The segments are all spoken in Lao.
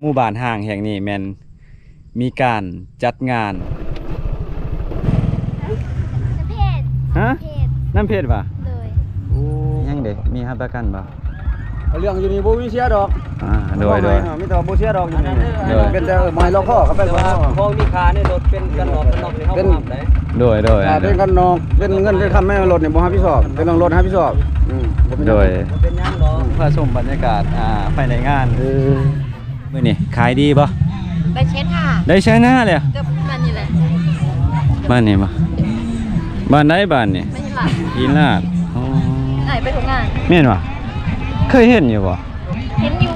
ໝູ່ບ້ານຮ້າງແຫ່ງນີ້ແມ່ນມີການຈັດງານ ນ້ຳເພັດ ຮະ? ນ້ຳເພັດຫວາ? ໂດຍ ໂອ້ ຍັງເດ້ ມີຮັບປະກັນບໍ່? ເລື່ອງຢູ່ນີ້ບໍ່ມີເສຍດອກ ອ່າ ໂດຍ ໂດຍ ມີແຕ່ວ່າບໍ່ເສຍດອກຢູ່ນີ້ ໂດຍ ເປັນແຕ່ ເອີ ໝາຍລອກຄໍກັບໄປ ແຕ່ວ່າຂອງມີຄ່າໃນລົດເປັນກັນນອກ ກັນນອກນີ້ເຮົາບໍ່ຮັບໄດ໋ ໂດຍ ໂດຍ ຖ້າເປັນກັນນອກ ເປັນເງິນເປັນຄຳໃນລົດນີ້ບໍ່ຮັບຜິດຊອບ ເປັນເລື່ອງລົດຮັບຜິດຊອບ ອືມ ບໍ່ເປັນຫຍັງ ໂດຍ ພາຊົມບັນຍາກາດ ອ່າ ພາຍໃນງານ ເອີ ມື້ນີ້ຂາຍດີບໍ່? ໄດ້ແສນຫ້າ ໄດ້ແສນຫ້າແລ້ວ ເກືອບປານນີ້ແຫຼະ ບ້ານນີ້ບໍ່? ບ້ານໃດບ້ານນີ້? ບ້ານຫີນລາດ ຫີນລາດ ອໍ ອ້າຍໄປທຸກງານ ແມ່ນບໍ່? ເຄີຍເຫັນຢູ່ບໍ່? ເຫັນຢູ່.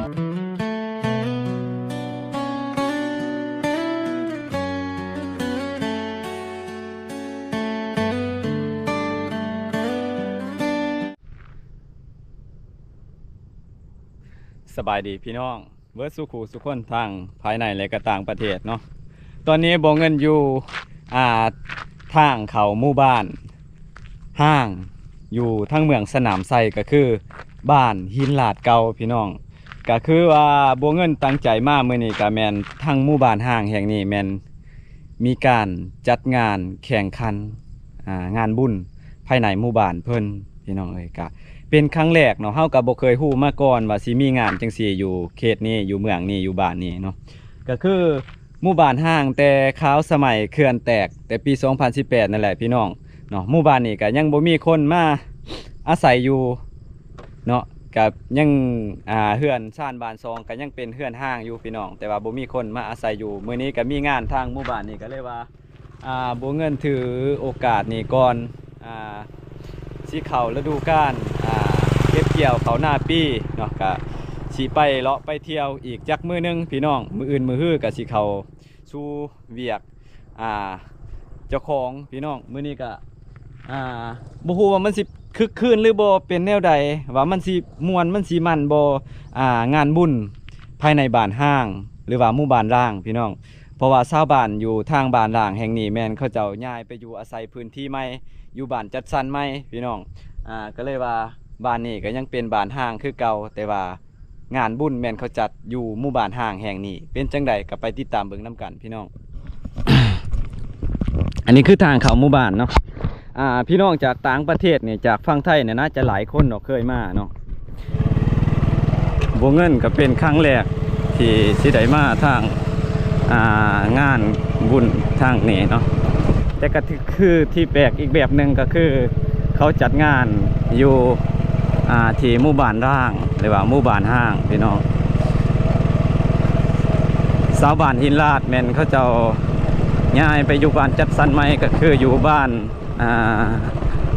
ສະບາຍດີພີ່ນ້ອງເບິດສູ່ຄູ່ສູ່ຄົນ ທັງພາຍໃນ ແລະ ກະຕ່າງປະເທດເນາະ. ຕອນນີ້ບໍ່ເງິນຢູ່ ອ່າ ທາງເຂົ້າໝູ່ບ້ານຮ້າງ ຢູ່ທາງເມືອງສະໜາມໄຊ ກະຄືບ້ານຫີນລາດເກົ່າພີ່ນ້ອງ. ກະຄືວ່າບົວເງິນຕັ້ງໃຈມາມື້ນີ້ກະແມ່ນທາງໝູ່ບ້ານຮ້າງແຫ່ງນີ້ແມ່ນມີການຈັດງານແຂ່ງຂັນ ອ່າ ງານບຸນພາຍໃນໝູ່ບ້ານເພິ່ນ ພີ່ນ້ອງເອີຍ. ກະເປັນຄັ້ງແລກເນາະ ເຮົາກະບໍ່ເຄີຍຮູ້ມາກ່ອນວ່າຊິມີງານຈັ່ງຊີ້ຢູ່ເຂດນີ້ ຢູ່ເມືອງນີ້ ຢູ່ບ້ານນີ້ເນາະ. ກະຄືໝູ່ບ້ານຮ້າງແຕ່ຄາວສະໄໝເຂື່ອນແຕກ ແຕ່ປີສອງພັນສິບແປດນັ້ນແຫຼະພີ່ນ້ອງເນາະ. ໝູ່ບ້ານນີ້ກະຍັງບໍ່ມີຄົນມາອາໄສຢູ່ ເນາະ ກະຍັງ ອ່າ ເຮືອນຊານບ້ານຊ່ອງກະຍັງເປັນເຮືອນຮ້າງຢູ່ພີ່ນ້ອງ ແຕ່ວ່າບໍ່ມີຄົນມາອາໄສຢູ່. ມື້ນີ້ກະມີງານທາງໝູ່ບ້ານນີ້ກະເລີຍວ່າ ອ່າ ບົວເງິນຖືໂອກາດນີ້ກ່ອນ ອ່າ ຊິເຂົ້າລະດູການ ອ່າ ເກັບກ່ຽວເຂົ້ານາປີເນາະ ກະຊິໄປເລາະໄປທ່ຽວອີກຈັກມື້ໜຶ່ງພີ່ນ້ອງ. ມື້ອື່ນມື້ຮືກະຊິເຂົ້າສູ່ວຽກ ອ່າ ເຈົ້າຂອງພີ່ນ້ອງ. ມື້ນີ້ກະ ອ່າ ບໍ່ຮູ້ວ່າມັນຊິຄຶກຄື້ນຫຼືບໍ່ ເປັນແນວໃດ ວ່າມັນຊິມ່ວນ ມັນຊິມັນບໍ່ ອ່າ ງານບຸນພາຍໃນບ້ານຮ້າງ ຫຼືວ່າໝູ່ບ້ານຮ້າງພີ່ນ້ອງ. ເພາະວ່າຊາວບ້ານຢູ່ທາງບ້ານຮ້າງແຫ່ງນີ້ແມ່ນເຂົາເຈົ້າຍ້າຍໄປຢູ່ອາໄສພື້ນທີ່ໃໝ່ ຢູ່ບ້ານຈັດສັນໃໝ່ພີ່ນ້ອງ. ອ່າ ກະເລີຍວ່າບ້ານນີ້ກະຍັງເປັນບ້ານຮ້າງຄືເກົ່າ ແຕ່ວ່າ ງານບຸນແມ່ນເຂົາຈັດຢູ່ໝູ່ບ້ານຮ້າງແຫ່ງນີ້ ເປັນຈັ່ງໃດກະໄປຕິດຕາມເບິ່ງນຳກັນພີ່ນ້ອງ. ອັນນີ້ຄືທາງເຂົ້າໝູ່ບ້ານເນາະ. ອ່າ ພີ່ນ້ອງຈາກຕ່າງປະເທດນີ້ ຈາກຝັ່ງໄທນີ້ ໜ້າຈະຫຼາຍຄົນເນາະ ເຄີຍມາເນາະ. ບົວເງິນກະເປັນຄັ້ງແລກທີ່ຊິໄດ້ມາທາງ ອ່າ ງານບຸນທາງນີ້ເນາະ. ແຕ່ກະຖື ຄືທີ່ແປກອີກແບບໜຶ່ງກະຄື ເຂົາຈັດງານຢູ່ ອ່າ ທີ່ໝູ່ບ້ານຮ້າງ ຫຼືວ່າໝູ່ບ້ານຮ້າງພີ່ນ້ອງ. ຊາວບ້ານຫີນລາດແມ່ນເຂົາເຈົ້າຍ້າຍໄປຢູ່ບ້ານຈັດສັນໃໝ່ ກະຄືຢູ່ບ້ານ ອ່າ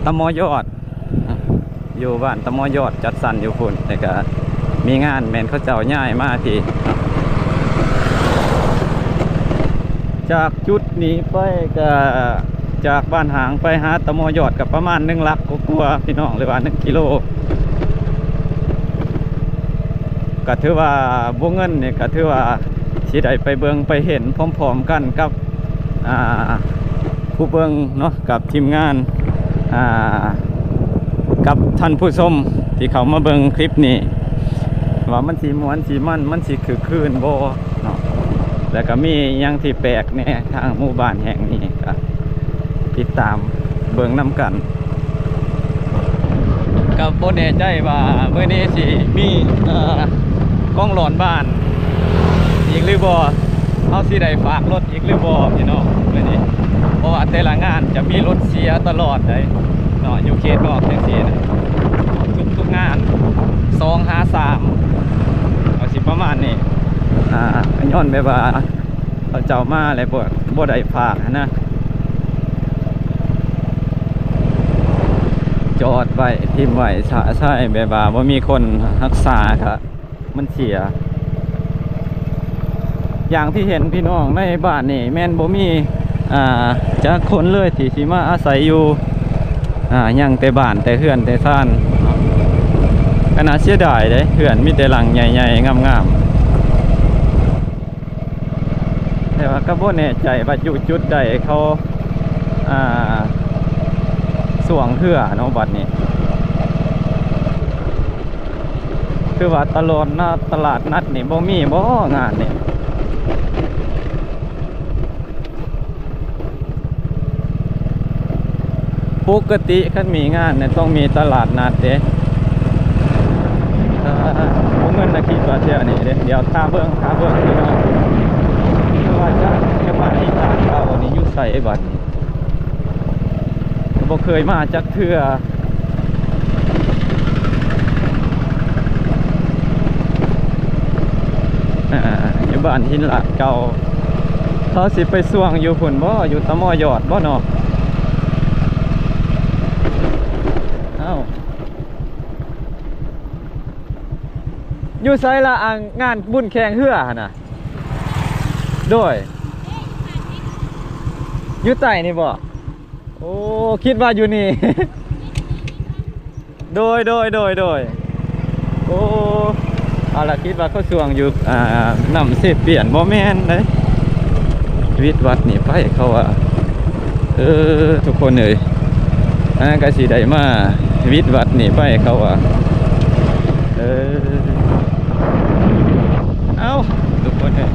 ຕະມໍຢອດ ຢູ່ບ້ານຕະມໍຢອດຈັດສັນຢູ່ພຸ້ນ ແລ້ວກະມີງານແມ່ນເຂົາເຈົ້າຍ້າຍມາພີ້. ຈາກຈຸດນີ້ໄປກະ ຈາກບ້ານຮ້າງໄປຫາຕະມໍຢອດກະປະມານໜຶ່ງຫຼັກກວ່າໆ ພີ່ນ້ອງ ຫຼືວ່າໜຶ່ງກິໂລ. ກະຖືວ່າບົວເງິນນີ້ກະຖືວ່າຊິໄດ້ໄປເບິ່ງໄປເຫັນພ້ອມໆກັນກັບ ອ່າ ຜູ້ເບິ່ງເນາະ ກັບທີມງານ ອ່າ ກັບທ່ານຜູ້ຊົມທີ່ເຂົ້າມາເບິ່ງຄລິບນີ້ ວ່າມັນຊິມ່ວນຊິມັນ ມັນຊິຄຶກຄື້ນບໍ່ເນາະ ແລ້ວກະມີຫຍັງທີ່ແປກແດ່ທາງໝູ່ບ້ານແຫ່ງນີ້ ກະຕິດຕາມເບິ່ງນຳກັນ. ກະບໍ່ແນ່ໃຈວ່າມື້ນີ້ຊິມີ ເອີ ກອງຫຼອນບ້ານອີກຫຼືບໍ່ ເຮົາຊິໄດ້ຝາກລົດ ອີກຫຼືບໍ່ພີ່ນ້ອງມື້ນີ້ ເພາະວ່າແຕ່ລະງານຈະມີລົດເສຍຕະຫຼອດໃດເນາະ ຢູ່ເຂດນອກຈັ່ງຊີ້ນະ ທຸກໆງານ ສອງຫາສາມ ກະຊິປະມານນີ້ ອ່າ ຍ້ອນແບບວ່າເຂົາເຈົ້າມາແລ້ວບໍ່ ບໍ່ໄດ້ຝາກຫັ້ນນະ ຈອດໄວ້ ຖິ້ມໄວ້ຊະຊາຍ ແບບວ່າບໍ່ມີຄົນຮັກສາກະ ມັນເສຍ. ຢ່າງທີ່ເຫັນພີ່ນ້ອງ ໃນບ້ານນີ້ແມ່ນບໍ່ມີ ອ່າ ຈັກຄົນເລີຍທີ່ຊິມາອາໄສຢູ່ ອ່າ ຍັງແຕ່ບ້ານແຕ່ເຮືອນແຕ່ຊານ. ກະໜ້າເສຍດາຍເດ້ ເຮືອນມີແຕ່ຫຼັງໃຫຍ່ໆງາມໆ ແຕ່ວ່າກະບໍ່ແນ່ໃຈວ່າຢູ່ຈຸດໃດເຂົາ ອ່າ ຊ່ວງເຮືອເນາະ ບັດນີ້. ຄືວ່າຕະຫຼອດນະ ຕະຫຼາດນັດນີ້ບໍ່ມີບໍ່ ງານນີ້? ປົກກະຕິຄັນມີງານນີ້ຕ້ອງມີຕະຫຼາດນັດເດ້. ເອີ ບໍ່ແມ່ນນະ ຄິດວ່າແຖວນີ້ເດ້. ດຽວຖ້າເບິ່ງ ຖ້າເບິ່ງພີ່ນ້ອງ ວ່າຈະ ຈະມາອີກ ເກົ່ານີ້ຢູ່ໃສບັດນີ້? ບໍ່ເຄີຍມາຈັກເທື່ອ. ອ່າ ຢູ່ບ້ານຫີນລາດເກົ່າ. ເຂົາຊິໄປຊ່ວງຢູ່ພຸ້ນບໍ່? ຢູ່ຕະມໍຢອດບໍ່ເນາະ? ເອົ້າ ຢູ່ໃສລະ ອ່າ ງານບຸນແຂ່ງເຮືອຫັ້ນນະ? ໂດຍ ຢູ່ໃຕ້ນີ້ບໍ່? ໂອ້ ຄິດວ່າຢູ່ນີ້. ໂດຍ ໂດຍ ໂດຍ ໂດຍ. ໂອ້ ເອົາລະ ຄິດວ່າເຂົາຊ່ວງຢູ່ ອ່າ ນ້ຳເຊປຽນ ບໍ່ແມ່ນເດ້. ວິດວັດນີ້ໄປ ເຂົາວ່າ. ເອີ ທຸກຄົນເອີຍ ອ່າ ກະຊິໄດ້ມາວິດວັດນີ້ໄປ ເຂົາວ່າ. ເອີ ເອົ້າ ທຸກຄົນເອີຍ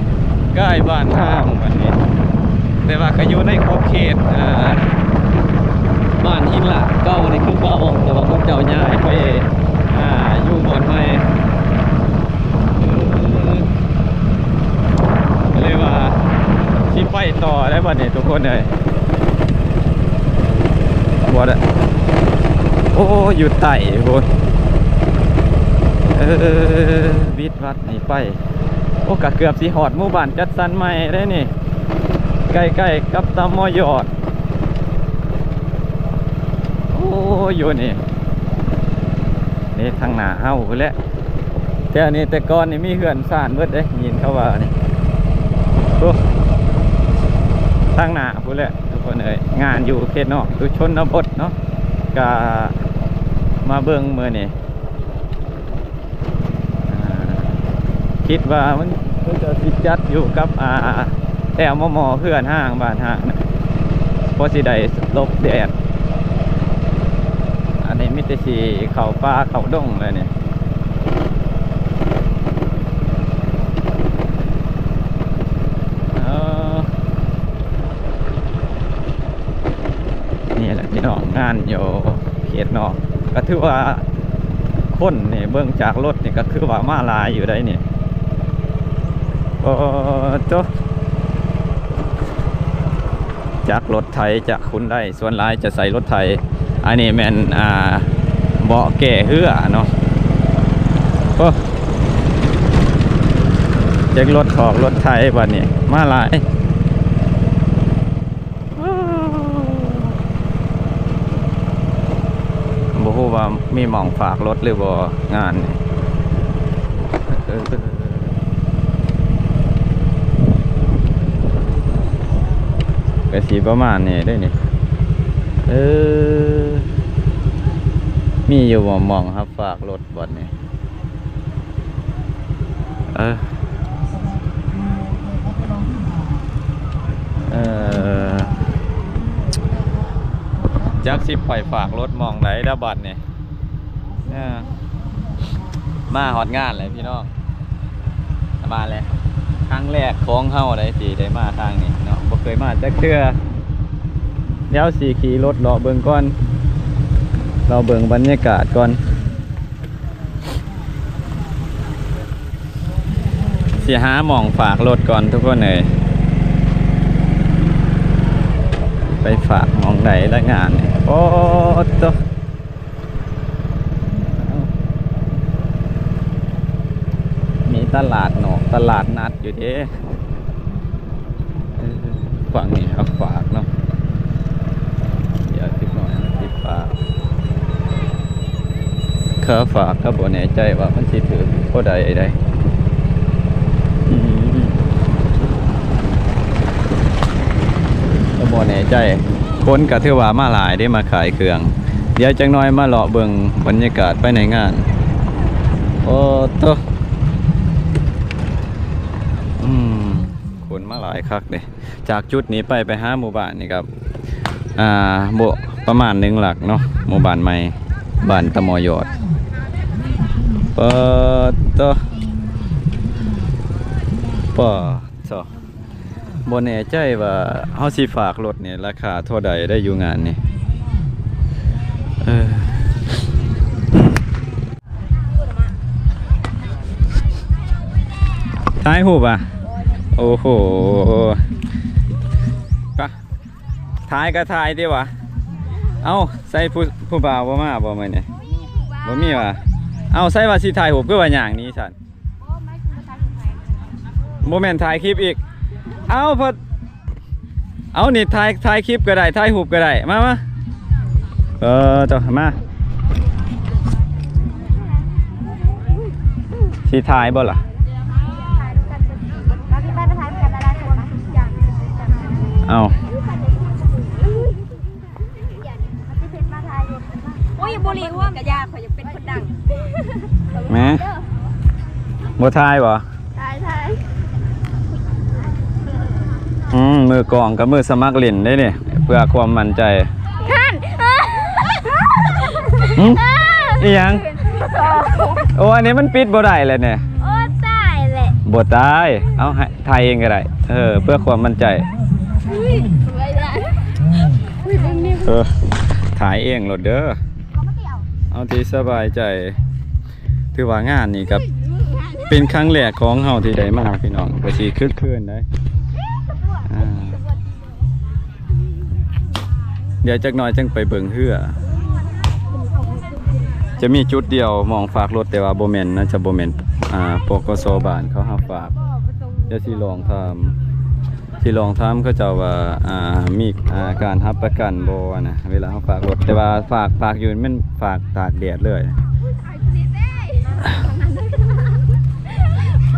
ໃກ້ບ້ານຮ້າງບັດນີ້ ແຕ່ວ່າກະຢູ່ໃນຂອບເຂດ ອ່າ ບ້ານຫີນລາດເກົ່ານີ້ຄືເກົ່າ ແຕ່ວ່າເຂົາເຈົ້າຍ້າຍໄປ ອ່າ ຢູ່ບ່ອນໃໝ່. ເອີ ເລີຍວ່າຊິໄປຕໍ່ໄດ້ບັດນີ້ ທຸກຄົນເອີຍ. ບໍ່ໄດ້ ໂອ້ ຢູ່ໃຕ້ພຸ້ນ. ເອີ ວິດວັດນີ້ໄປ ໂອ້ ກະເກືອບຊິຮອດໝູ່ບ້ານຈັດສັນໃໝ່ເດ້ນີ້ ໃກ້ໆກັບຕະມໍຢອດ. ໂອ້ ຢູ່ນີ້ ນີ້ທາງໜ້າເຮົາພຸ້ນແຫຼະ. ແຖວນີ້ແຕ່ກ່ອນນີ້ມີເຮືອນຊານເບິດເດ້ ຍິນເຂົາວ່ານີ້. ໂອ້ ທາງໜ້າພຸ້ນແຫຼະ ທຸກຄົນເອີຍ. ງານຢູ່ເຂດນອກ ຢູ່ຊົນນະບົດເນາະ ກະມາເບິ່ງມື້ນີ້. ອ່າ ຄິດວ່າມັນ ເພິ່ນຈະຊິຈັດຢູ່ກັບ ອ່າ ແຖວມໍ່ໆ ເຮືອນຮ້າງ ບ້ານຮ້າງນະ ພໍຊິໄດ້ຫຼົບແດດ. ອັນນີ້ມີແຕ່ຊິເຂົ້າປ່າເຂົ້າດົງແລ້ວນີ້. ເອີ ນີ້ແຫຼະພີ່ນ້ອງ ງານຢູ່ເຂດນອກ ກະຖືວ່າຄົນນີ້ ເບິ່ງຈາກລົດນີ້ກະຄືວ່າມາຫຼາຍຢູ່ໃດ໋ນີ້. ໂອ້ໂຕ ຈັກລົດໄຖ ຈັກຂຸນໄດ ສ່ວນຫຼາຍຈະໃຊ້ລົດໄຖ. ອັນນີ້ແມ່ນ ອ່າ ເບາະແກ່ເຮືອເນາະ. ໂອ້ ຈັກລົດຖອກລົດໄຖບັດນີ້ ມາຫຼາຍ. ບໍ່ຮູ້ວ່າມີໝ່ອງຝາກລົດຫຼືບໍ່ ງານນີ້. ເອີ ກະຊິປະມານນີ້ເດ້ນີ້. ເອີ ມີຢູ່ບໍ່ໝ່ອງຮັບຝາກລົດບັດນີ້? ເອີ ເອີ ຈັກຊິໄປຝາກລົດໝ່ອງໃດລະບັດນີ້. ເອີ ມາຮອດງານແລ້ວພີ່ນ້ອງ ມາແລ້ວ ຄັ້ງແລກຂອງເຮົາໃດ໋ ທີ່ໄດ້ມາທາງນີ້ເນາະ ບໍ່ເຄີຍມາຈັກເທື່ອ. ດຽວຊິຂີ່ລົດເລາະເບິ່ງກ່ອນ ເລາະເບິ່ງບັນຍາກາດກ່ອນ. ຊິຫາໝ່ອງຝາກລົດກ່ອນທຸກຄົນເອີຍ ໄປຝາກໝ່ອງໃດລະງານນີ້. ໂອ້ໂຕ ມີຕະຫຼາດເນາະ ຕະຫຼາດນັດຢູ່ເດ້. ເອີ ຝັ່ງນີ້ເອົາຝາກເນາະ ດຽວຈັກໜ້ອຍຊິຝາກ. ຄ່າຝາກກະບໍ່ແນ່ໃຈວ່າມັນຊິຖືກເທົ່າໃດໃດ໋. ອືມ ກະບໍ່ແນ່ໃຈ. ຄົນກະຖືວ່າມາຫຼາຍເດ້ ມາຂາຍເຄື່ອງ. ດຽວຈັກໜ້ອຍມາເລາະເບິ່ງບັນຍາກາດພາຍໃນງານ. ໂອ້ໂຕ ອືມ ຄົນມາຫຼາຍຄັກເດ້. ຈາກຈຸດນີ້ໄປ ໄປຫາໝູ່ບ້ານນີ້ກະ ອ່າ ບໍ່ ປະມານໜຶ່ງຫຼັກເນາະ ໝູ່ບ້ານໃໝ່ ບ້ານຕະມໍຢອດ. ປາ ໂອ້ ປ້າ ໂທ້ ບໍ່ແນ່ໃຈວ່າເຮົາຊິຝາກລົດນີ້ລາຄາເທົ່າໃດໄດ້ຢູ່ງານນີ້. ເອີ ຖ່າຍຮູບຫວາ? ໂອ້ໂຫ ປະ ຖ່າຍກໍຖ່າຍຕິຫວາ. ເອົ້າ ໃສ່ຜູ້ ຜູ້ບ່າວບໍ່ມາບໍ່ມື້ນີ້? ບໍ່ມີຫວາ? ເອົ້າ ໃສ່ວ່າຊິຖ່າຍຮູບ ຄືວ່າຍ່າງໜີຊັ້ນ? ບໍ່ແມ່ນຖ່າຍຄລິບອີກ. ເອົ້າ ເພິ່ນ ເອົ້າ ນີ້ຖ່າຍ ຖ່າຍຄລິບກໍໄດ້ ຖ່າຍຮູບກໍໄດ້. ມາ ມາ ເອີ ເຈົ້າ ມາ ຊິຖ່າຍບໍ່ລະ? ເອົ້າ ໂອ້ຍ ບໍ່ລີຮ່ວມກະຢາ ຂ້ອຍຢາກເປັນຄົນດັງ. ແໝ ບໍ່ຖ່າຍບໍ່? ຖ່າຍ ຖ່າຍ. ອືມ ມືກອງກັບມືສະໝັກຫຼິ້ນເດ້ນີ້ ເພື່ອຄວາມໝັ້ນໃຈ. ຫັ້ນ ຫຶ? ອີຫຍັງ? ໂອ້ ອັນນີ້ມັນປິດບໍ່ໄດ້ແລ້ວນີ້. ໂອ້ ຕາຍແຫຼະ. ບໍ່ຕາຍ ເອົາ ໃຫ້ ຖ່າຍເອງກໍໄດ້ ເອີ ເພື່ອຄວາມໝັ້ນໃຈ. ເອີ ຖ່າຍເອງໂລດເດີ ເອົາທີ່ສະບາຍໃຈ. ຖືວ່າງານນີ້ກໍເປັນຄັ້ງແລກຂອງເຮົາທີ່ໄດ້ມາ ພີ່ນ້ອງ ກໍຊິຄຶກຄື້ນໄດ໋. ອ່າ ດຽວຈັກໜ້ອຍຈັ່ງໄປເບິ່ງເຮືອ. ຈະມີຈຸດດຽວໝ່ອງຝາກລົດ ແຕ່ວ່າບໍ່ແມ່ນ ໜ້າຈະບໍ່ແມ່ນ ອ່າ ປກສ ບ້ານເຂົາຮັບຝາກ. ດຽວຊິລອງຖາມ ຊິລອງຖາມເຂົາເຈົ້າວ່າ ອ່າ ມີ ອ່າ ການຮັບປະກັນບໍ່ນະ ເວລາເຮົາຝາກລົດ. ແຕ່ວ່າຝາກ ຝາກຢູ່ ແມ່ນຝາກຕາກແດດເລີຍ.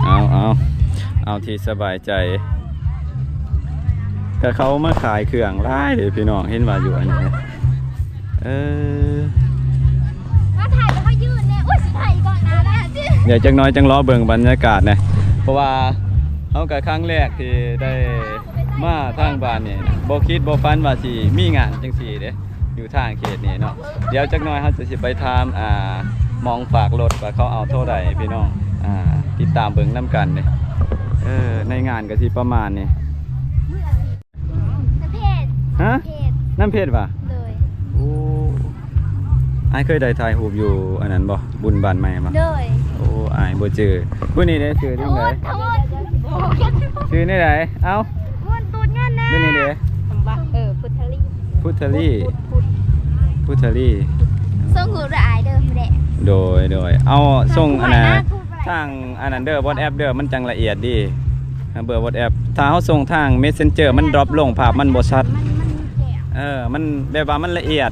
ເອົາ ເອົາ ເອົາທີ່ສະບາຍ ໃຈ ກະເຂົາມາຂາຍເຄື່ອງຫຼາຍເດ້ພີ່ນ້ອງ ເຫັນວ່າຢູ່ອັນນີ້. ເອີ ມາຖ່າຍ ເຂົາຢືນແດ່. ໂອ້ຍ ຊິຖ່າຍກ່ອນນະ. ດຽວຈັກໜ້ອຍຈັ່ງລໍເບິ່ງບັນຍາກາດແດ່ ເພາະວ່າເຮົາກະຄັ້ງແລກທີ່ໄດ້ມາທາງບ້ານນີ້ນະ ບໍ່ຄິດບໍ່ຝັນວ່າຊິມີງານຈັ່ງຊີ້ເດ້ ຢູ່ທາງເຂດນີ້ເນາະ. ດຽວຈັກໜ້ອຍເຮົາຈະຊິໄປຖາມ ອ່າ ໝ່ອງຝາກລົດວ່າເຂົາເອົາເທົ່າໃດ ພີ່ນ້ອງ ອ່າ ຕິດຕາມເບິ່ງນຳກັນເດ້. ເອີ ໃນງານກໍຊິປະມານນີ້. ນ້ຳເພັດ ຮະ? ນ້ຳເພັດຫວາ? ໂດຍ. ໂອ້ ອ້າຍເຄີຍໄດ້ຖ່າຍຮູບຢູ່ອັນນັ້ນບໍ່? ບຸນບ້ານໃໝ່ບໍ່? ໂດຍ. ໂອ້ ອ້າຍບໍ່ຈື່. ຜູ້ນີ້ເດ້ ຊື່ຈັ່ງໃດ? ຊື່ແນວໃດ? ເອົ້າ ຜູ້ນີ້ເດ້? ເອີ ພຸດທະລີ ພຸດທະລີ ພຸດທະລີ ສົ່ງຮູບອ້າຍເດີ. ໂດຍ ໂດຍ. ເອົາ ສົ່ງອັນນ່າ ທາງອັນນັ້ນເດີ ວອດແອັບເດີ ມັນຈັ່ງລະອຽດດີ. ເບີວອດແອັບ ຖ້າເຮົາສົ່ງທາງເມສເຊັນເຈີ ມັນດຣອບລົງ ພາບມັນບໍ່ຊັດ. ເອີ ມັນແບບວ່າມັນລະອຽດ.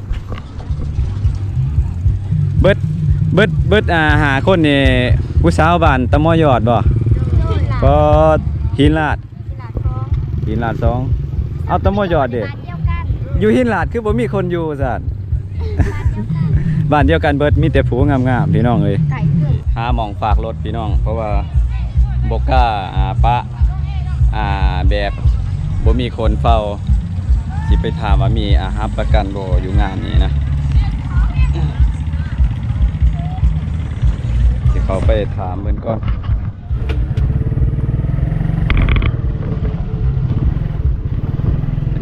ເບິດ ເບິດ ເບິດ ອ່າ ຫ້າຄົນນີ້ ຜູ້ສາວບ້ານຕະມໍຍອດບໍ່? ໂດຍ. ກໍ ຫີນລາດ ຫີນລາດສອງ. ເອົາ ຕະມໍຍອດເດ? ຢູ່ຫີນລາດຄືບໍ່ມີຄົນຢູ່ຊັ້ນ? ບ້ານດຽວກັນເບິດ ມີແຕ່ຜູ້ງາມໆ ພີ່ນ້ອງເອີຍ. ຫາໝ່ອງຝາກລົດພີ່ນ້ອງ ເພາະວ່າບໍ່ກ້າ ອ່າ ປະ ອ່າ ແບບບໍ່ມີຄົນເຝົ້າ. ຊິໄປຖາມວ່າມີ ອ່າ ຮັບປະກັນບໍ່ຢູ່ງານນີ້ນະ. ຊິເຂົ້າໄປຖາມເພິ່ນກ່ອນ.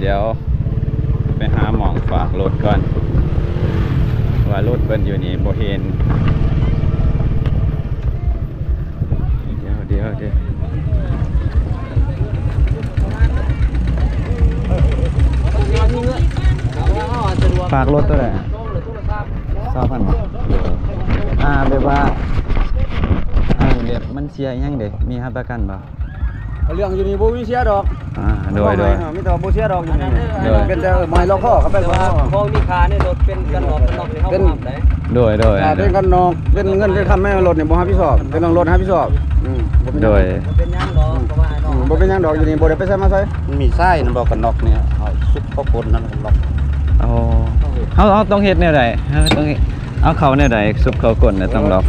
ດຽວໄປຫາໝ່ອງຝາກລົດກ່ອນ ວ່າລົດເພິ່ນຢູ່ນີ້ບໍ່ເຫັນ. ດຽວ ດຽວ ດຽວ ຝາກລົດເທົ່າໃດ? ຊາວພັນບໍ່? ອ່າ ແບບວ່າ ອ່າ ແບບມັນເສຍອີ່ຫຍັງເດ ມີຮັບປະກັນບໍ່? ເລື່ອງຢູ່ນີ້ບໍ່ມີເສຍດອກ. ອ່າ ໂດຍ ໂດຍ ມີແຕ່ວ່າບໍ່ເສຍດອກຢູ່ນີ້. ໂດຍ ເປັນແຕ່ ເອີ ໄມ້ລອກຄໍເຂົ້າໄປ. ແຕ່ວ່າຂອງມີຄ່າໃນລົດເປັນກັນນອກ ກັນນອກນີ້ເຮົາບໍ່ຮັບໄດ໋. ໂດຍ ໂດຍ ຖ້າເປັນກັນນອກ ເປັນເງິນເປັນຄຳໃນລົດນີ້ບໍ່ຮັບຜິດຊອບ ເປັນເລື່ອງລົດຮັບຜິດຊອບ. ອືມ ບໍ່ເປັນຫຍັງ. ໂດຍ ບໍ່ເປັນຫຍັງດອກ ເພາະວ່າ ອືມ ບໍ່ເປັນຫຍັງດອກ ຢູ່ນີ້ບໍ່ໄດ້ໄປໃສມາໃສ. ມັນມີຊາຍນຳບໍ່ ກັນນອກນີ້ ເຮົາຊຸກເຂົ້າກົ້ນນັ້ນກັນນອກ. ອໍ ເຮົາ ເຮົາຕ້ອງເຮັດແນວໃດ? ເຮົາຕ້ອງເຮັດ ເອົາເຂົ້າແນວໃດ? ຊຸກເຂົ້າກົ້ນນະ ຕ້ອງລອກ.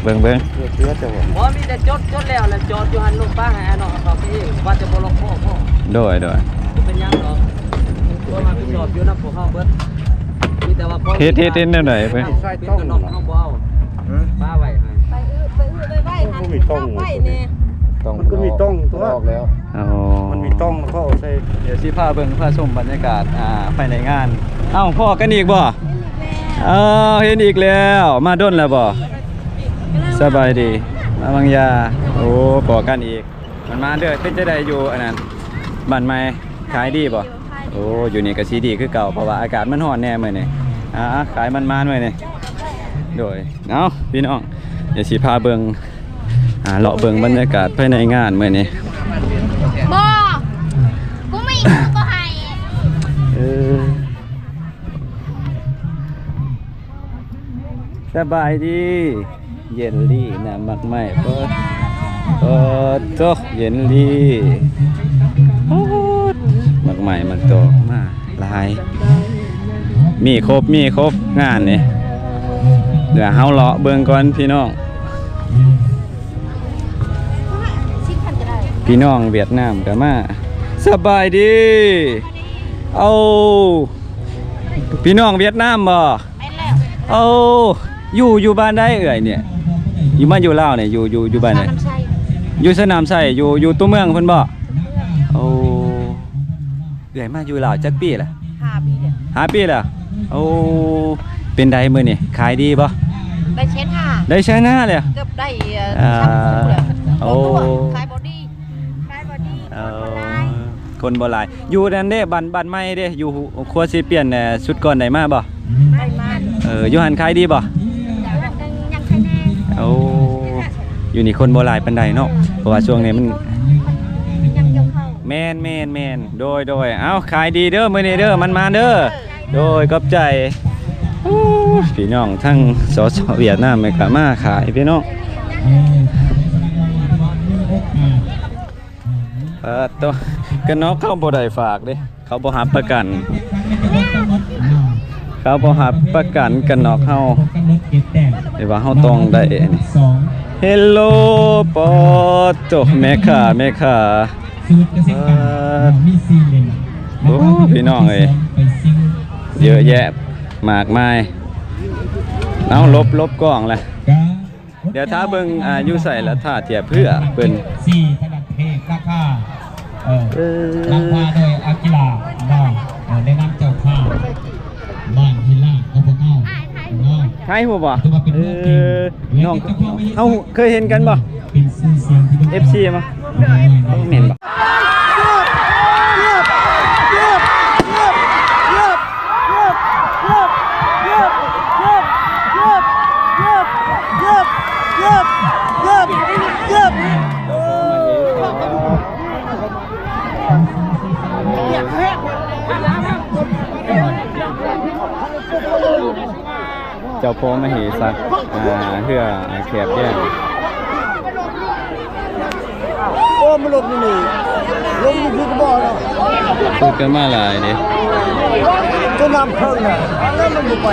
ເບິ່ງ ເບິ່ງ ເບິ່ງ ເຮັດເພື່ອຈະວ່າ ບໍ່ ມີແຕ່ຈົດ ຈົດແລ້ວລະຈອດຢູ່ຫັ້ນ ລົງປາໃຫ້ອ້າຍນ້ອງເຂົາໄປເອງ ວ່າຈະບໍ່ລັອກຄໍພໍ. ໂດຍ ໂດຍ ບໍ່ເປັນຫຍັງດອກ ຄວາມຮັບຜິດຊອບຢູ່ນຳພວກເຮົາເບິດ. ມີແຕ່ວ່າ ເຮັດ ເຮັດ ເຮັດແນວໃດເພິ່ນ? ເປັນກັນນອກເຮົາບໍ່ເອົາ ປາໄວ້ໃຫ້ ໄປອຶ ໄປອຶໄວ ມີຕ່ອງ ເອົາໄປແດ່ ຕ້ອງ ມັນກໍມີຕ່ອງຕົວ ອອກແລ້ວ ອໍ ມັນມີຕ່ອງ ເຂົາເອົາໃສ່ ດຽວຊິພາເບິ່ງພາຊົມບັນຍາກາດ ອ່າ ພາຍໃນງານ. ເອົ້າ ພໍ້ກັນອີກບໍ່? ເອີ ເຫັນອີກແລ້ວ ມາດົນແລ້ວບໍ່? ສະບາຍດີ ມາວາງຢາ ໂອ້ ພໍ້ກັນອີກ ມັນມາເດີ. ເປັນຈັ່ງໃດຢູ່ອັນນັ້ນ ບ້ານໃໝ່ ຂາຍດີບໍ່? ໂອ້ ຢູ່ນີ້ກໍຊິດີຄືເກົ່າ ເພາະວ່າອາກາດມັນຮ້ອນແດ່ມື້ນີ້. ອ່າ ຂາຍມັນໆ ມື້ນີ້ ໂດຍ. ເອົ້າ ພີ່ນ້ອງ ດຽວຊິພາເບິ່ງ ອ່າ ເລາະເບິ່ງບັນຍາກາດພາຍໃນງານມື້ນີ້. ບໍ່ ກູມີ ກູບໍ່ໃຫ້ ເອີ ສະບາຍດີ. ເຢນລີ້ ນ້ຳໝາກໄມ້ ເປີດ ເປີດໂຕ ເຢນລີ້ ໂອ້ ໝາກໄມ້ ໝາກຕອກ ມາຫຼາຍ ມີຄົບ ມີຄົບ ງານນີ້. ດຽວເຮົາເລາະເບິ່ງກ່ອນ ພີ່ນ້ອງ ພີ່ນ້ອງຫວຽດນາມກໍມາ. ສະບາຍດີ ເອົາ ພີ່ນ້ອງຫວຽດນາມບໍ່? ແມ່ນແລ້ວ ໂອ້ ຢູ່ ຢູ່ບ້ານໃດເອື້ອຍນີ້? ຢູ່ ມາຢູ່ລາວນີ້ ຢູ່ ຢູ່ ຢູ່ບ້ານໃດ? ສະໜາມໄຊ ຢູ່ສະໜາມໄຊ ຢູ່ ຢູ່ຕົວເມືອງເພິ່ນບໍ່? ຕົວເມືອງ ໂອ້ ເອື້ອຍມາຢູ່ລາວຈັກປີລະ? ຫ້າປີແລ້ວ ຫ້າປີແລ້ວ ໂອ້ ເປັນໃດມື້ນີ້ ຂາຍດີບໍ່? ໄດ້ແສນຫ້າ ໄດ້ແສນຫ້າແລ້ວ ເກືອບໄດ້ ອ່າ ສາມສິບແລ້ວ ໂອ້ ຂາຍບໍ່ດີ ຂາຍບໍ່ດີ ເອີ ຄົນບໍ່ຫຼາຍ ຄົນບໍ່ຫຼາຍ. ຢູ່ນັ້ນເດ້ ບ້ານ ບ້ານໃໝ່ເດ້ ຢູ່ຄົວຊິປ່ຽນ ເອີ ຊຸດກ່ອນໄດ້ມາບໍ່? ໄດ້ມາ ເອີ ຢູ່ຫັ້ນຂາຍດີບໍ່? ຢູ່ຫັ້ນຍັງຂາຍແດ່ ໂອ້ ຢູ່ນີ້ຄົນບໍ່ຫຼາຍປານໃດເນາະ ເພາະວ່າຊ່ວງນີ້ມັນ ຍັງກ່ຽວເຂົ້າ ແມ່ນ ແມ່ນ ແມ່ນ ໂດຍ ໂດຍ. ເອົ້າ ຂາຍດີເດີມື້ນີ້ເດີ ມັນມາເດີ ໂດຍ ຂອບໃຈ. ໂອ້ ພີ່ນ້ອງທັງ ສສ ຫວຽດນາມ ແມ່ນກໍມາຂາຍ ພີ່ນ້ອງ ເອີ ໂຕ ກັນນອກເຂົາບໍ່ໄດ້ຝາກເດ້ ເຂົາບໍ່ຮັບປະກັນ ເຂົາບໍ່ຮັບປະກັນກັນນອກເຮົາ ແຕ່ວ່າເຮົາຕ້ອງໄດ້ອັນນີ້. ເຮລໂລ ປອດໂຕ ແມ່ຄ້າ ແມ່ຄ້າ ເອີ ໂອ້ ພີ່ນ້ອງເອີຍ ເຍອະແຍະມາກມາຍ. ເອົາ ຫຼົບ ຫຼົບກ້ອງລະ ດຽວຖ້າເບິ່ງ ອ່າ ຢູ່ໃສລະ ຖ້າທຽບເພື່ອເພິ່ນ ສີ່ ທະນາດເທບ ລາຄາ ເອີ ເອີ ນຳພາໂດຍອາກິລາເນາະ ເອີ ໃນນາມເຈົ້າພາບ ບ້ານຫີນລ້ານຂອງພວກເຮົາເນາະ ຖ່າຍຮູບບໍ່? ຖືວ່າເປັນ ເອີ ເມືອງເກັ່ງ ນ້ອງ ເຮົາເຄີຍເຫັນກັນບໍ່? ເປັນຊື່ສຽງທີ່ ເອັຟຊີ ບໍ່? ແມ່ນບໍ່? ເຈົ້າພໍ່ມະເຫສັກ ອ່າ ເຮືອແຄບແຍງ. ໂອ້ ມັນລົງຢູ່ນີ້ ລົງຢູ່ພີ້ກໍບໍ່ເນາະ ເພິ່ນກໍມາຫຼາຍເດ້ ຈະນຳເພິ່ນນະ ແລ້ວມັນບໍ່ໄປ.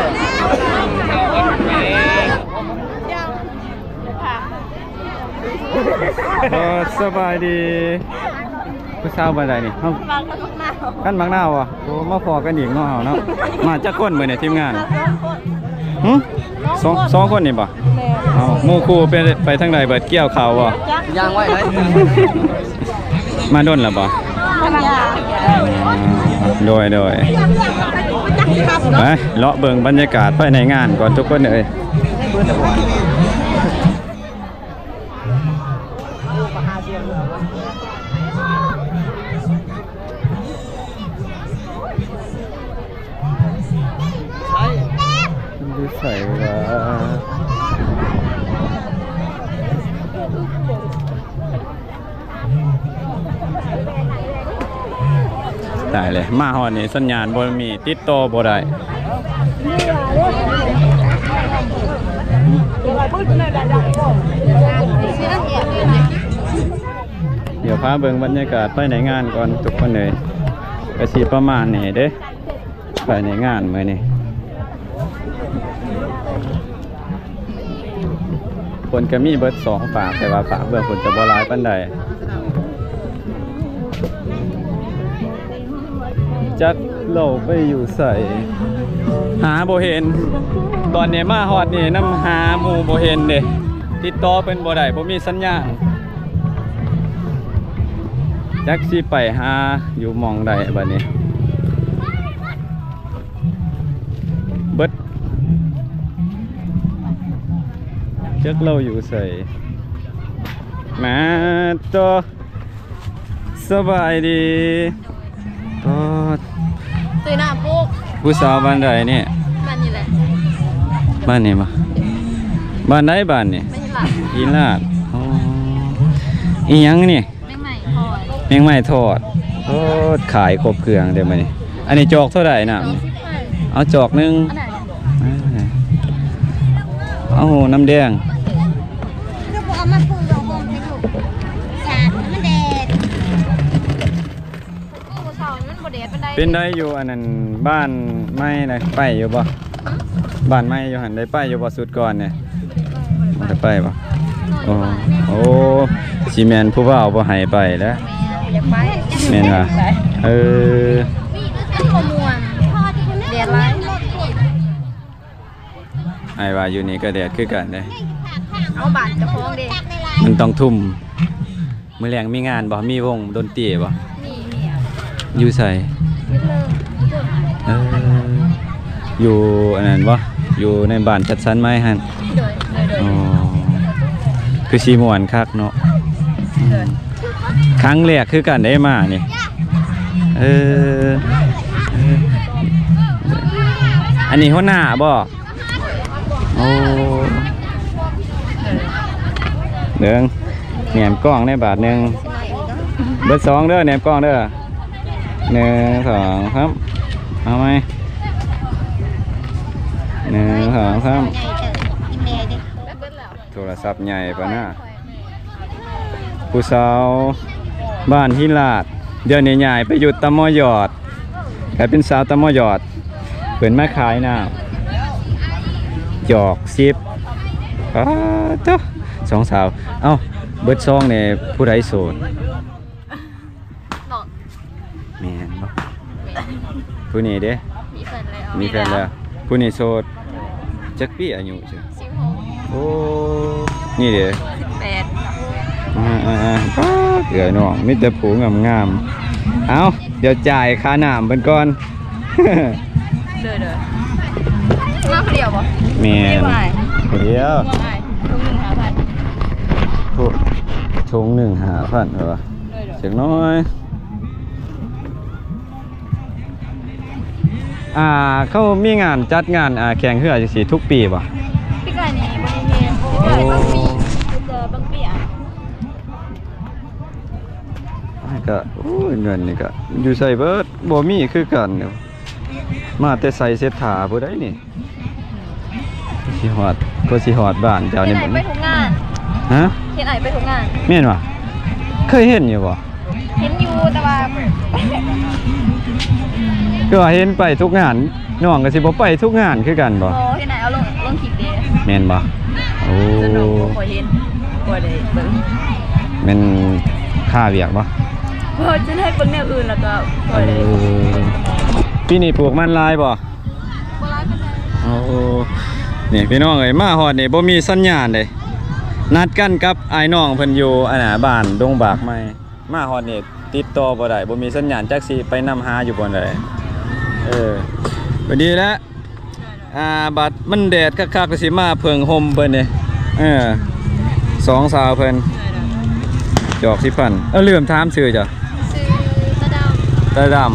ເອີ ສະບາຍດີ ຜູ້ສາວບ້ານໃດນີ້? ເຮົາ ບ້ານກັນບັກນາວ ກັນບັກນາວບໍ່? ໂອ້ ມາພໍ້ກັນອີກເນາະເຮົາເນາະ. ມາຈັກຄົນມື້ນີ້ທີມງານ? ຫຶ? ສອງ ສອງຄົນນີ້ບໍ່? ແມ່ນ. ເອົ້າ ໝູ່ຄູ່ໄປ ໄປທາງໃດເບິດ? ກ່ຽວເຂົ້າບໍ່? ຍ່າງໄວ້ໄດ້ ມາດົນແລ້ວບໍ່? ໂດຍ ໂດຍ ໄປເລາະເບິ່ງບັນຍາກາດພາຍໃນງານກ່ອນທຸກຄົນເອີຍ. ຢູ່ໃສວະ? ຕາຍເລີຍ ມາຮອດນີ້ສັນຍານບໍ່ມີ ຕິດຕໍ່ບໍ່ໄດ້. ດຽວພາເບິ່ງບັນຍາກາດພາຍໃນງານກ່ອນທຸກຄົນເອີຍ ກະຊິປະມານນີ້ເດ້ ພາຍໃນງານມື້ນີ້. ເພິ່ນກະມີເບິດສອງຝາກ ແຕ່ວ່າຝາກເບື້ອງພຸ້ນຈະບໍ່ຫຼາຍປານໃດ. ຈັກລາວໄປຢູ່ໃສ ຫາບໍ່ເຫັນ. ຕອນນີ້ມາຮອດນີ້ນຳຫາໝູ່ບໍ່ເຫັນເດ້. ຕິດຕໍ່ເພິ່ນບໍ່ໄດ້ ບໍ່ມີສັນຍານ. ຈັກຊິໄປຫາຢູ່ໝ່ອງໃດບັດນີ້ ເບິດ ຈັກລາວຢູ່ໃສ. ມາຕໍ່ ສະບາຍດີ. ໂດຍ. ອໍ ຊື້ນ້ຳປູກ. ຜູ້ສາວບ້ານໃດນີ້? ບ້ານນີ້ແຫຼະ. ບ້ານນີ້ບໍ່? ບ້ານໃດບ້ານນີ້? ບ້ານຫີນລາດ. ຫີນລາດ. ອໍ ອີຫຍັງນີ້? ແມງໄມ້ທອດ. ແມງໄມ້ທອດ. ໂອ້ ຂາຍຄົບເຄື່ອງເດ້ມື້ນີ້. ອັນນີ້ຈອກເທົ່າໃດນ້ຳ? ຈອກສິບພັນ. ເອົາຈອກໜຶ່ງ. ອັນໃດ? ເອົານ້ຳແດງ. ຄືບໍ່ເອົາມາປຸງດອກຫົວໃຫ້ລູກ ສາດໃຫ້ມັນແດດ. ມື້ເຊົ້ານີ້ມັນບໍ່ແດດປານໃດ. ເປັນໃດຢູ່ອັນນັ້ນ ບ້ານໃໝ່ນະ ໄປຢູ່ບໍ່? ຫື? ບ້ານໃໝ່ຢູ່ຫັ້ນ ໄດ້ໄປຢູ່ບໍ່ ສຸດກ່ອນນີ້? ບໍ່ໄດ້ໄປບໍ່? ໂອ້ ໂອ້ ຊິແມ່ນຜູ້ບ່າວບໍ່ໃຫ້ໄປແລ້ວ. ແມ່ນ ຢາກໄປ. ແມ່ນຫວາ? ເອີ ມັນບໍ່ມ່ວນ ແດດຫຼາຍ. ອ້າຍວ່າຢູ່ນີ້ກໍແດດຄືກັນເດ້. ເອົາ ບ້ານເຈົ້າຂອງເດ້. ມັນຕ້ອງທຸ່ມ. ມື້ແລງມີງານບໍ່? ມີວົງດົນຕີບໍ່? ມີ ມີ. ຢູ່ໃສ? ຢູ່ເທິງ. ເອີ ຢູ່ອັນນັ້ນບໍ່? ຢູ່ໃນບ້ານຈັດສັນໃໝ່ຫັ້ນ? ໂດຍ ໂດຍ ໂດຍ. ອໍ ຄືຊິມ່ວນຄັກເນາະ. ໂດຍ. ຄັ້ງແລກຄືກັນເດ້ມານີ້. ເອີ ເອີ ອັນນີ້ຫົວໜ້າບໍ່? ໂອ້ ເບິ່ງ ແໜມກ້ອງໃນບາດໜຶ່ງ ເບິດສອງເດີ ແໜມກ້ອງເດີ ໜຶ່ງ ສອງ ສາມ ເອົາໃໝ່ ໜຶ່ງ ສອງ ສາມ ໂທລະສັບໃຫຍ່ປານນາ. ຜູ້ສາວບ້ານຫີນລາດ ດຽວນີ້ຍ້າຍໄປຢູ່ຕະມໍຢອດ ກາຍເປັນສາວຕະມໍຢອດ ເພິ່ນມາຂາຍນ້ຳ ຈອກສິບ. ປາດໂທ້ ສອງສາວ. ເອົ້າ ເບິດຊອງນີ້ຜູ້ໃດໂສດ? ນ້ອງ. ແມ່ນບໍ່? ແມ່ນ. ຜູ້ນີ້ເດ້? ມີແຟນແລ້ວ. ມີແຟນແລ້ວ. ຜູ້ນີ້ໂສດ. ຈັກປີອາຍຸ? ສິບຫົກ. ໂອ້ ນີ້ເດ້? ສິບແປດ. ອ່າໆໆ ປາດ ເອື້ອຍນ້ອງ ມີແຕ່ຜູ້ງາມໆ. ເອົ້າ ດຽວຈ່າຍຄ່ານ້ຳເພິ່ນກ່ອນ. ໂດຍໆ. ມາຜູ້ດຽວບໍ່? ແມ່ນ. ຜູ້ດຽວ. ຖົງໜຶ່ງຫ້າພັນ. ໂອ້ ຖົງໜຶ່ງຫ້າພັນ ເອີ ໂດຍໆ ຈັກໜ້ອຍ. ອ່າ ເຂົາມີງານ ຈັດງານ ອ່າ ແຂ່ງເຮືອຈັ່ງຊີ້ທຸກປີບໍ່? ປີກາຍນີ້ບໍ່ໄດ້ເຮັດ. ໂອ້ ບາງປີ ເຮັດແຕ່ບາງປີ. ອ່າ ກໍ ໂອ້ຍ ເງິນນີ້ກໍຢູ່ໃສເບິດ? ບໍ່ມີຄືກັນ. ມາແຕ່ໃສເສດຖາຜູ້ໃດນີ້? ຊິຮອດ ກໍຊິຮອດບ້ານເຈົ້ານີ້. ເຫັນອ້າຍໄປທຸກງານ. ຮະ? ເຫັນອ້າຍໄປທຸກງານ. ແມ່ນຫວາ? ເຄີຍເຫັນຢູ່ບໍ່? ເຫັນຢູ່ ແຕ່ວ່າ ຄືວ່າເຫັນໄປທຸກງານ ນ້ອງກໍຊິບໍ່ໄປທຸກງານຄືກັນບໍ່? ບໍ່ ເຫັນອ້າຍເອົາລົງ ລົງຄລິບເດ້. ແມ່ນບໍ່? ໂອ້ ສ່ວນນ້ອງບໍ່ຄ່ອຍເຫັນ ບໍ່ໄດ້ເບິ່ງ. ແມ່ນຄາວຽກບໍ່? ບໍ່ ຈະໄດ້ເບິ່ງແນວອື່ນ ແລ້ວກໍບໍ່ໄດ້. ເອີ ປີນີ້ປູກມັນຫຼາຍບໍ່? ບໍ່ຫຼາຍປານໃດ. ໂອ້ ນີ້ພີ່ນ້ອງເອີຍ ມາຮອດນີ້ບໍ່ມີສັນຍານເດ້. ນັດກັນກັບອ້າຍນ້ອງເພິ່ນຢູ່ ອັນນ່າ ບ້ານດົງບາກໃໝ່. ມາຮອດນີ້ຕິດຕໍ່ບໍ່ໄດ້ ບໍ່ມີສັນຍານ ຈັກຊິໄປນຳຫາຢູ່ບ່ອນໃດ. ເອີ ພໍດີແຫຼະ ອ່າ ບັດມັນແດດຄັກໆ ກໍຊິມາເພິ່ງຮົ່ມເພິ່ນນີ້. ເອີ ສອງສາວເພິ່ນ ຈອກສິບພັນ. ເອີ ລືມຖາມຊື່ເຈົ້າ. ຊື່ຕາດຳ. ຕາດຳ.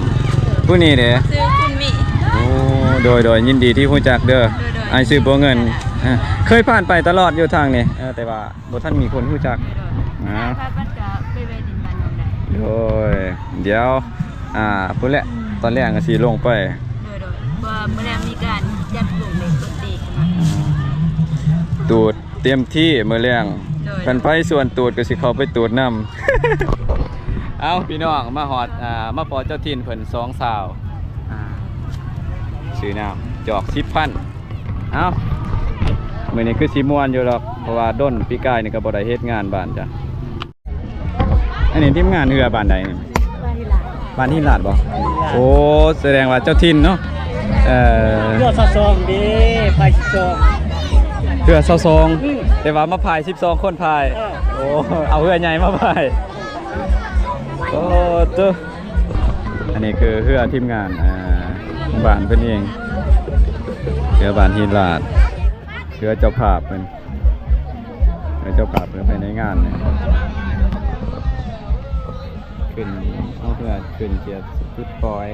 ຜູ້ນີ້ເດ້? ຊື່ຄຸນມີ. ໂອ້ ໂດຍໆ ຍິນດີທີ່ຮູ້ຈັກເດີ. ໂດຍໆ ອ້າຍຊື່ບົວເງິນ. ເອີ ເຄີຍຜ່ານໄປຕະຫຼອດຢູ່ທາງນີ້ ເອີ ແຕ່ວ່າບໍ່ທັນມີຄົນຮູ້ຈັກ. ໂດຍໆ ນະ ຖ້າຜ່ານໄປກໍໄປແວ່ດິນບ້ານນ້ອງໄດ້. ໂດຍ ດຽວ ອ່າ ພຸ້ນແຫຼະ ຕອນແລງກໍຊິລົງໄປ. ໂດຍໆ ເພາະວ່າມື້ແລງມີການຈັດວົງເຫຼັ້ນດົນຕີກັນມາ. ຕູດ ເຕັມທີ່ມື້ແລງ. ໂດຍ ຄັນໃຜຊວນຕູດກໍຊິເຂົ້າໄປຕູດນຳ. ເອົ້າ ພີ່ນ້ອງ ມາຮອດ ອ່າ ມາພໍ້ເຈົ້າຖິ່ນເພິ່ນສອງສາວ ອ່າ ຊື້ນ້ຳ ຈອກສິບພັນ. ເອົ້າ ມື້ນີ້ຄືຊິມ່ວນຢູ່ດອກ ເພາະວ່າດົນ ປີກາຍນີ້ກໍບໍ່ໄດ້ເຮັດງານບ້ານຈ້ະ. ອັນນີ້ທີມງານເຮືອບ້ານໃດນີ້? ບ້ານຫີນລາດ. ບ້ານຫີນລາດບໍ່? ໂອ້ ສະແດງວ່າເຈົ້າຖິ່ນເນາະ. ເອີ ເຮືອຊາວສອງເດ້ ໄປສິບສອງ. ເຮືອຊາວສອງ. ອືມ. ແຕ່ວ່າມາພາຍສິບສອງຄົນພາຍ. ເອີ ໂອ້ ເອົາເຮືອໃຫຍ່ມາພາຍ. ໂອ້ ໂຕ ອັນນີ້ຄືເຮືອທີມງານ ອ່າ ບ້ານເພິ່ນເອງ, ເຮືອບ້ານຫີນລາດ, ເຮືອເຈົ້າພາບເພິ່ນ, ເຮືອເຈົ້າພາບເພິ່ນໄປໃນງານນີ້ ຂຶ້ນ ເອົາເຮືອຂຶ້ນເຂດຈຸດປ່ອຍ.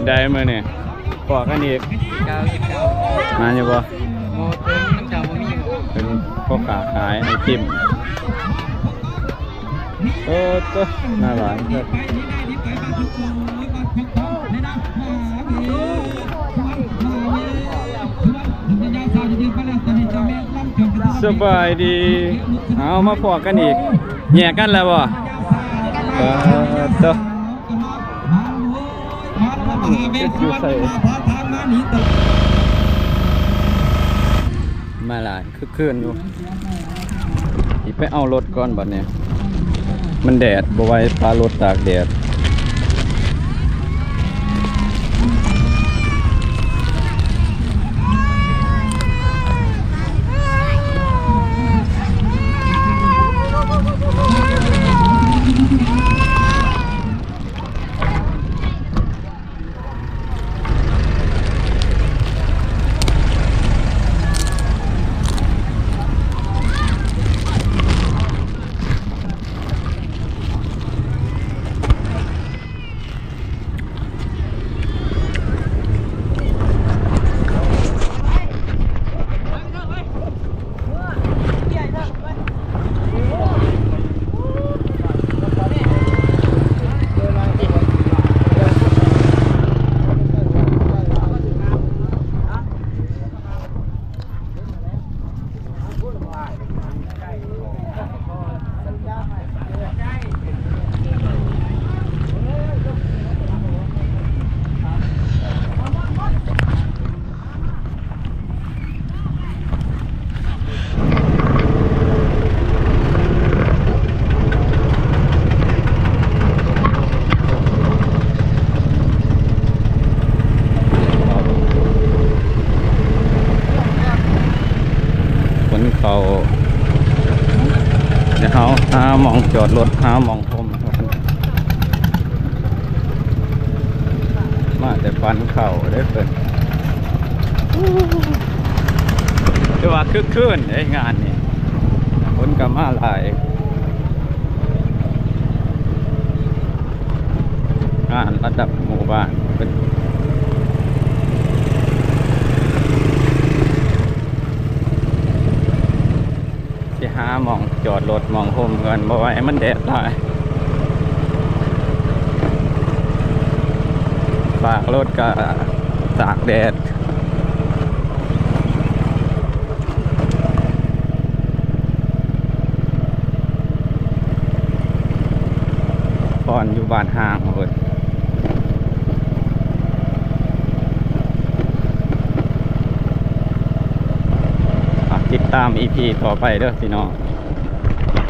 ໄດ້ມື້ນີ້ພໍ້ກັນອີກ. ມາຢູ່ບໍ່? ບໍ່ເຖິງ ເຈົ້າບໍ່ມີບໍ່? ເປັນພໍ່ຄ້າຂາຍໄອຕິມ. ໂອ້ ໂຕ ໜ້າຫຼາຍເດີ. ສະບາຍດີ. ເອົາ ມາພໍ້ກັນອີກ. ແຍກກັນແລ້ວບໍ່? ເອີ ໂຕ ຢູ່ໃສ? ມາຫຼາຍ. ຄຶກຄື້ນຢູ່. ຊິໄປເອົາລົດກ່ອນບັດນີ້ ມັນແດດ ບໍ່ໄຫວ ປະລົດຕາກແດດ. ຄົນເຂົ້າ ດຽວເຮົາຫາໝ່ອງຈອດລົດ ຫາໝ່ອງ ມາແຕ່ປັນເຂົ້າເດ້ເພິ່ນ. ຖືວ່າຄຶກຄື້ນເດ້ງານນີ້ ຄົນກໍມາຫຼາຍ. ງານລະດັບໝູ່ບ້ານເພິ່ນ. ຊິຫາໝ່ອງຈອດລົດ ໝ່ອງໂຮມເຮືອນ ບໍ່ໃຫ້ມັນແດດຫຼາຍ. ປາກລົດກະຕາກແດດ. ບ່ອນຢູ່ບ້ານຫ້າງເວີ້ຍ. ຝາກຕິດຕາມອີພີຕໍ່ໄປເດີພີ່ນ້ອງ.